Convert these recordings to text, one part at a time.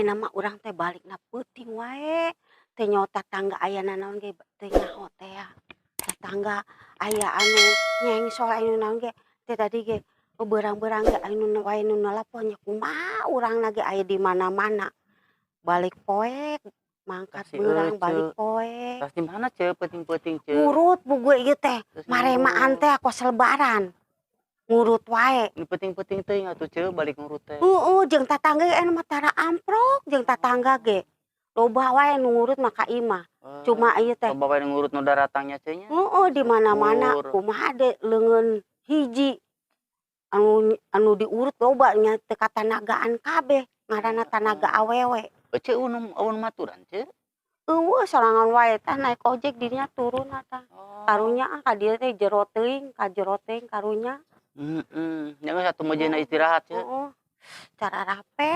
Ayeuna mah urang teh balikna peuting wae. Teu nyaho tatangga aya nanaon ge teu nyaho teh ya. Tatangga aya anu nyengsol aya nu naon ge teh tadi ge beurang-beurang ge aya nu wae nu nelpon nya kumaha urangna ge aya di mana-mana. Balik poek mangkat Si beurang Ece. Balik poek. Tas di mana, Ce? Peuting-peuting, Ce? Ngurut bugu ieu teh. Terus Maremaan ngurut. Teh kos lebaran. Ngurut wae. Ini peuting-peuting teuing atuh, Ce, balik ngurut teh. Heeh, jeung tatangga ge anu mah tara amprok jeung tatangga ge. Loba wae nu ngurut mah ka imah. Cuma ieu teh. Loba wae nu ngurut nu daratangnya, Ce, nya. Heeh, di mana-mana Syukur. Kumaha de leungeun hiji. Anu anu diurut loba nya teu katanagaan kabeh, ngaranna tanaga awewe. Ece euweuh maturan, Ce? Euweuh sorangan wae tah naik ojek dinya turun tah. Oh. Karunya ah ka dieu teh jero teuing, ka jero teuing karunya. Heeh. Nya geus atuh meujeuna istirahat, Ce. Heeh. Cara rape.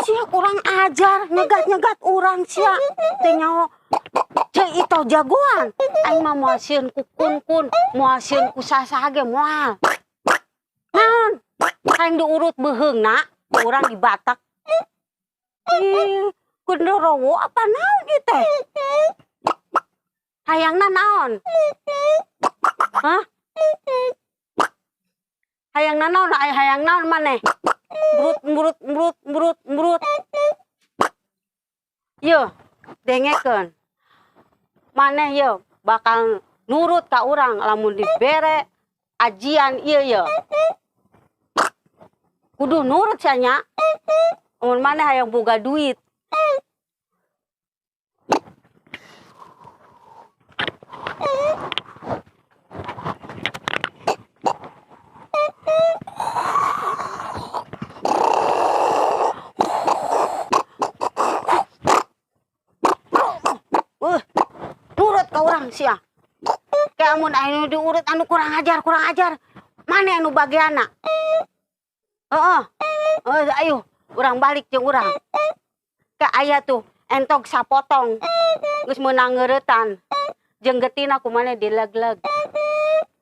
Sia kurang ajar, nyegat-nyegat urang sia. Teu nyaho Ceu Itoh jagoan. Aing mah moal sieun ku kun-kun, moal sieun ku saha-saha ge moal. Naon? Hayang diurut beuheungna, ku urang dibatak. Ih, genderowo apa naon ieu teh? Hayangna naon? Hah? Hayangna naon? Ay, hayang naon maneh? Brut brut brut brut brut. Yeuh, dengekeun. Maneh yeuh bakal nurut ka urang lamun dibere ajian ieu yeuh. Kudu nurut sia nya. Mun maneh hayang boga duit. Nurut ka urang sia. Kayak amun anu diurut anu kurang ajar, kurang ajar. Maneh anu bagianna? Heeh. Heeh, ayo urang balik jeung urang. Ka aya tuh entog sapotong. Geus meunang ngeuretan. Jeung getina ku maneh dileg-leg.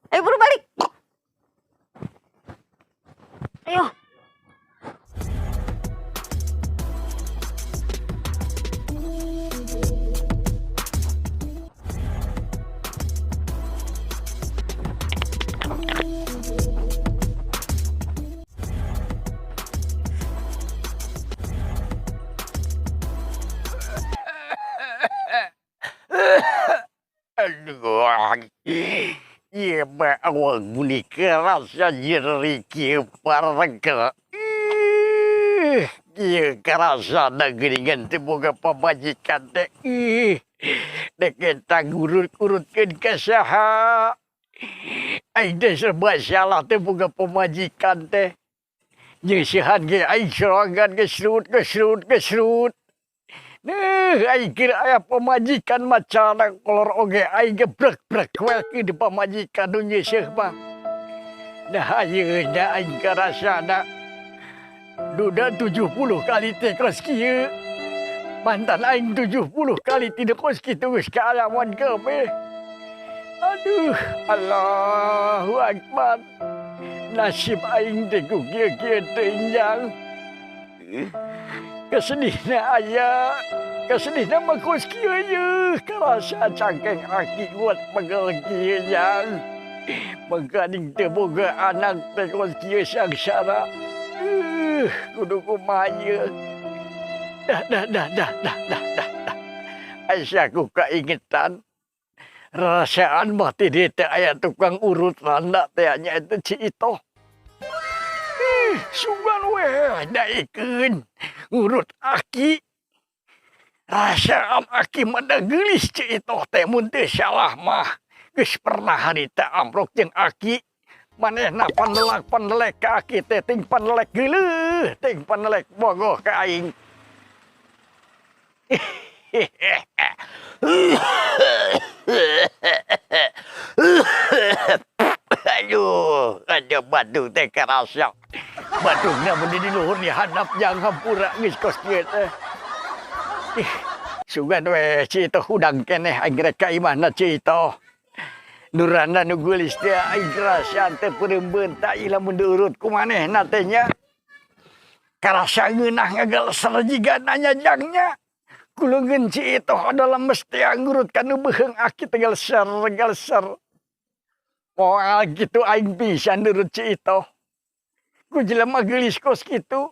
Ayo buru balik. Ayo. Aduh, ieu mah awang muni kerasa nyeri kieu parengkel. Ih, ieu karasa geuningan teu boga pamajikan teh. Ih, dek eta ngurut-urutkeun ka saha. Aing teh serba salah teh boga pamajikan teh. Nyeusihan ge aing sorangan geus serut geus serut geus serut. Neuh, aing kira aya pamajikan mah calana kolor oge aing ge brek-brek we di pamajikan nu nyeuseuh mah. Nah ayeuna aing karasana duda 70 kali teh kos kieu. Mantan aing 70 kali tidak kos kitu geus kaalaman kabeh. Aduh, Allahu Akbar. Nasib aing teh ku kieu-kieu teuing jang. Kesedihna aya, kesedihna mah kos kieu ye, karasa cangkeng aki kuat pegel kieu jang. Mangkaning teu boga anak teh kos kieu sangsara. Kudu kumaha ieu. Dah dah dah dah dah dah dah dah. Asa ku kaingetan. Rasaan mah ti dieu teh aya tukang urut randa teh nya eta Ci Itoh. Ih, sugan we daekeun ngurut aki. Rasaan aki mah da geulis Ci Itoh teh mun teu salah mah. Geus pernah harita amprok jeung aki. Manehna panelak-panelek ka aki teh ting panelek geuleuh, ting panelek bogoh ka aing. Aduh, ada batuk teh karasa. Batukna mun di luhur di handap jang hampura geus kos kieu teh. Ih, sugan we Ci Itoh hudang keneh aing rek ka imahna Ci Itoh. Nurana nu geulis teh aing karasaan teh peureum tak ieu lamun diurut ku manehna teh nya. Karasa ngeunah ngageleser jiga nanya jangnya. Kuleungeun Ci Itoh adalah mesti ngurut kanu beuheung aki teh geleser geleser. Moal kitu aing bisa nurut Ci Itoh. Ku jelema geulis kos kitu.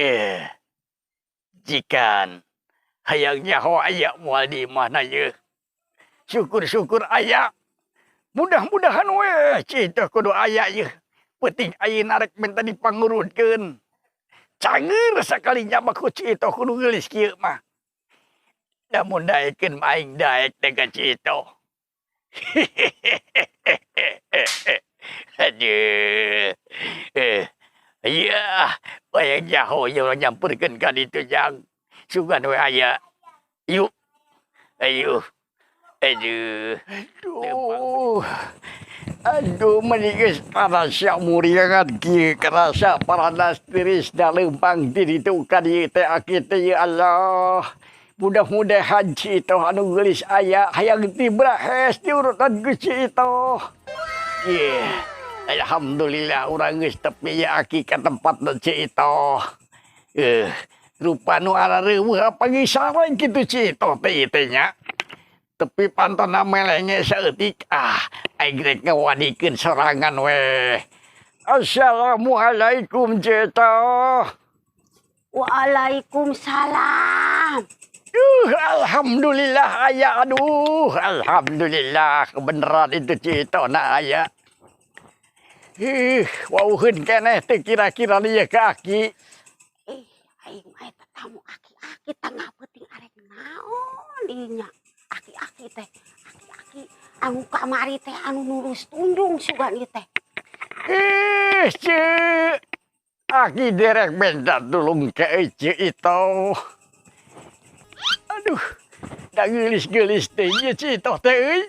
Eh, jikan hayang nyaho aya moal di imahna yeuh. Syukur-syukur aya. Mudah-mudahan weh Ci Itoh kudu aya yeuh. Peuting ayeuna rek minta dipangurutkeun. Canger sakalinya mah ku Ci Itoh kudu geulis kieu mah. Lamun daekeun mah aing daek teh ka Ci Itoh. Aduh. Eh, iya, hayang nyaho ieu urang nyamperkeun ka ditu jang. Sugan we aya. Yuk. Ayo. Aduh. Aduh. Aduh, meni geus parasya muriangan kieu karasa paranas tiris da leumpang ti ditu ka dieu teh aki teh ya Allah. Mudah-mudahan Ci Itoh anu geulis aya hayang tibrahes diurutan ku Ci Itoh. Ye, alhamdulillah urang geus tepi ya aki ka tempatna Ci Itoh. Eh, rupa nu arareuweuh apa sareng kitu Ci Itoh teh ieu teh nya. Tepi pantona melenge saeutik ah aing rek ngawadikeun sorangan weh. Assalamualaikum Ci Itoh. Waalaikumsalam. Duh, alhamdulillah aya, aduh, alhamdulillah kebenaran itu Ci Itoh na aya. Ih, wauheun keneh teh kira-kira ieu ka aki. Eh, aing mah eta tamu aki-aki tengah peuting arek naon ieu nya. Aki-aki teh, aki-aki anu kamari teh anu nurus tunjung sugan ieu teh. Ih, Ci. Aki derek minta tulung ke Ci Itoh. Aduh, da geulis-geulis teh ieu Ci Itoh teh euy.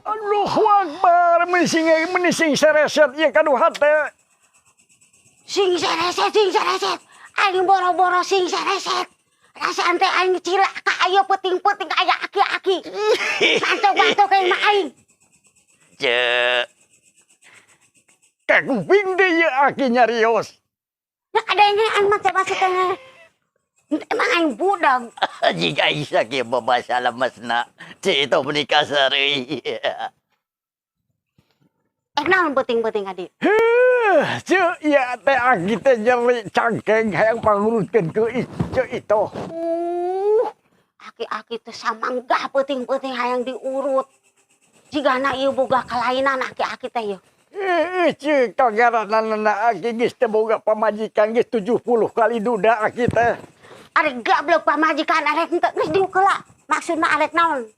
Allahu Akbar, menising sereset ieu kanu hate. Sing sereset, sing sereset. Aing boro-boro sing sereset. Rasaan teh aing cilaka aya peuting-peuting aya aki-aki. Bantu-bantu ka imah aing. Cek. Kakuping deui ieu aki nyarios. Nya kadengean mah teh masih teh. Emang aing budak. Jika isa kieu babasa lemesna. Ci Itoh meuni kasar euy. Eh naon peuting-peuting ka dieu? Heuh, ceuk ieu teh aki teh nyeri cangkeng hayang pangurutkeun ke Ceu Itoh. Aki-aki teh samanggah peuting-peuting hayang diurut. Jigana ieu boga kelainan aki-aki teh ieu. Eh, ceuk kagaranana aki geus teu boga pamajikan geus 70 kali duda aki teh. Arek gablek pamajikan arek henteu geus diuk heula. Maksudna arek naon?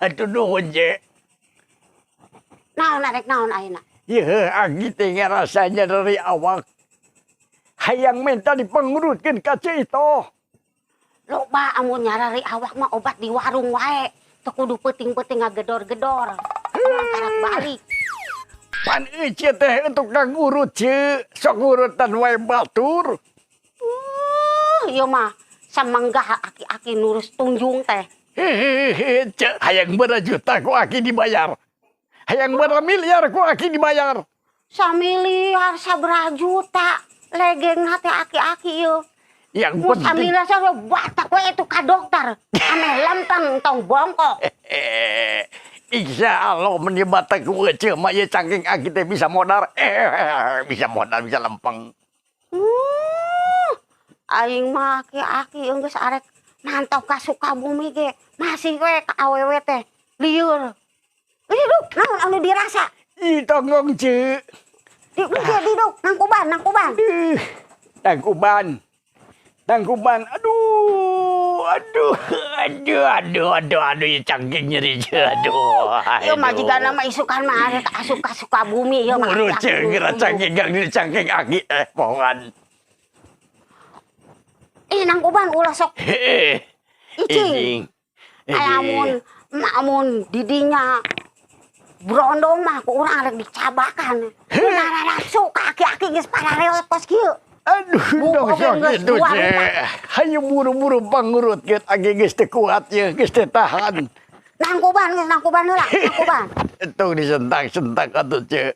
Aduh nuhun, Je. Naon arek naon ayeuna? Yeuh, aki teh ngarasa nyeri awak. Hayang minta dipangurutkeun ka Ceu Itoh. Loba amun nyarari awak mah obat di warung wae. Teu kudu peuting-peuting ngagedor-gedor. Urang karak balik. Pan ece teh untuk ngurut ce, sok ngurutan wae batur. Ieu mah samanggah aki-aki nurus tunjung teh. Hehehe, ce, hayang berapa juta ku aki dibayar. Hayang berapa miliar ku aki dibayar. Samiliar sabaraha juta legengna teh aki-aki ieu. Yang Mun penting samiliar sabaraha batak we itu ka dokter. Ameh lempeng tong bongkok. Insya Allah meni batak ku ece mah ieu cangking aki teh bisa modar. Bisa modar bisa lempeng. Aing mah aki-aki geus arek mantau ka Sukabumi ge masih we ka awewe teh lieur. Duduk, naon anu dirasa? Ih, tonggong ce. Di, duduk, nangkuban, nangkuban. Ih, nangkuban. Tangkuban, aduh, aduh, aduh, aduh, aduh, aduh, ieu cangking nyeri ce, aduh. Ieu mah jigana mah isukan mah arek asup ka Sukabumi ieu mah. Buru ce, geura cangking gang di cangking aki pohon. Ih, nangkuban ulah sok. Heeh. Icing. Lamun, lamun didinya brondong mah ku urang arek dicabakan. Nararapsu ka aki-aki geus parareot kos kieu. Aduh, Bu, dong oke, sok geus gitu, dua Ce. rupa. Hayu buru-buru pangurut geut age geus teu kuat ye, geus teu tahan. Nangkuban geus nangkuban heula, nangkuban. Entong disentak-sentak atuh Ceu.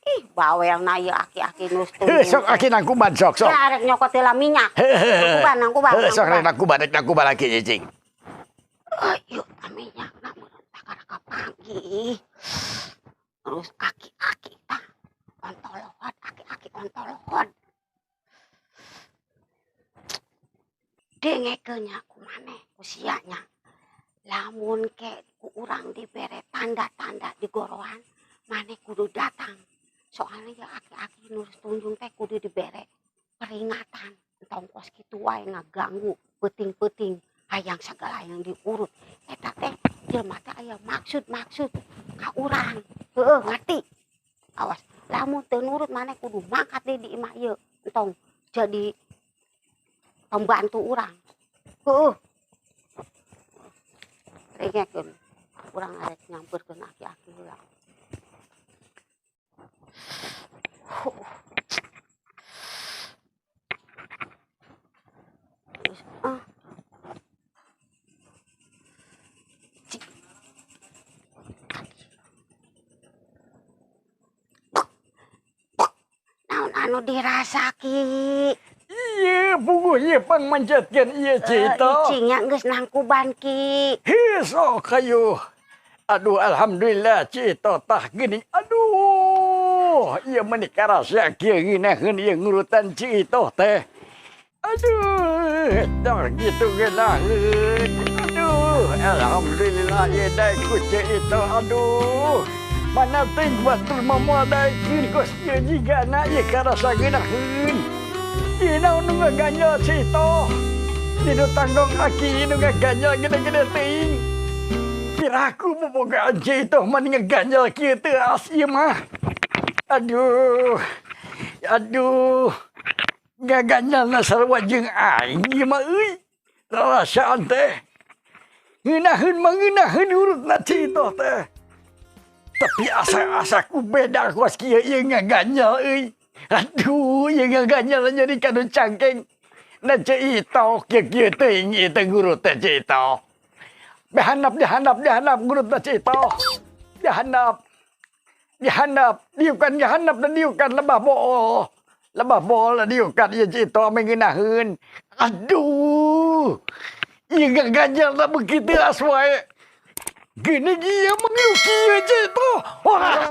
Ih, bawelna ieu aki-aki nu Sok aki nangkuban sok sok. Ya arek nyokot heula minyak. Nangkuban, nangkuban. Sok rek nangkuban, rek nangkuban aki cicing. Ayo ta minyakna meureun takara kapanggih. Terus aki-aki tah ontolohod, aki-aki ontolohod. Dengekeun nya ku maneh, ku sia nya. Lamun ke ku urang dibere tanda-tanda di goroan, maneh kudu datang. Soalnya ya aki-aki nu tunjung teh kudu dibere peringatan. Entong kos kitu wae ngaganggu peuting-peuting hayang sagala yang diurut. Eta teh jelema teh aya maksud-maksud ka urang. Heueuh ngerti. Awas, lamun teu nurut maneh kudu mangkat deui di imah ieu. Entong jadi pembantu urang. Heueuh. Rengekeun urang arek nyamperkeun aki-aki heula. Terus, ah. Cik. Naon anu dirasa Ki? Iya, puguh ieu pangmancatkeun ieu Ceu Itoh. Icingnya geus nangkuban Ki. Heuh sok hayu. Aduh alhamdulillah Ceu Itoh tah geuning. Aduh, ieu meuni karasa kieu ngeunaheun ieu ngurutan Ceu Itoh teh. Aduh, tah kitu ngeunaheun. Aduh, alhamdulillah ieu daek ku Ceu Itoh. Aduh. Mana teuing batur mah moal daekeun kos ieu jigana ieu karasa ngeunaheun. Ieu naon nu ngaganjel Ceu Itoh. Dinu tangdong aki nu ngaganjel gede-gede teuing. Piraku bobogaan Ceu Itoh mah ngaganjel kieu teu as ieu mah. Aduh. Aduh. Ngaganjelna sarua jeung aing ieu mah euy. Rarasaan teh. Ngeunaheun mah ngeunaheun urutna Ceu Itoh teh. Tapi asa-asa ku beda kos kieu ieu ngaganjel euy. Aduh, ieu ngaganjel jadi kanu cangkeng. Na Ceu Itoh kieu-kieu teuing ieu teh ngurut teh Ceu Itoh. Dihandap, dihandap, dihandap ngurut teh Ceu Itoh. Dihandap. Dihandap, diukan dihandap dan diukan lebah bool. Lebah bool diukan ieu Ceu Itoh mengeunaheun. Aduh. Ieu ngaganjel teh begitu as wae. Gini ieu mengiu kieu Ceu Itoh. Wah.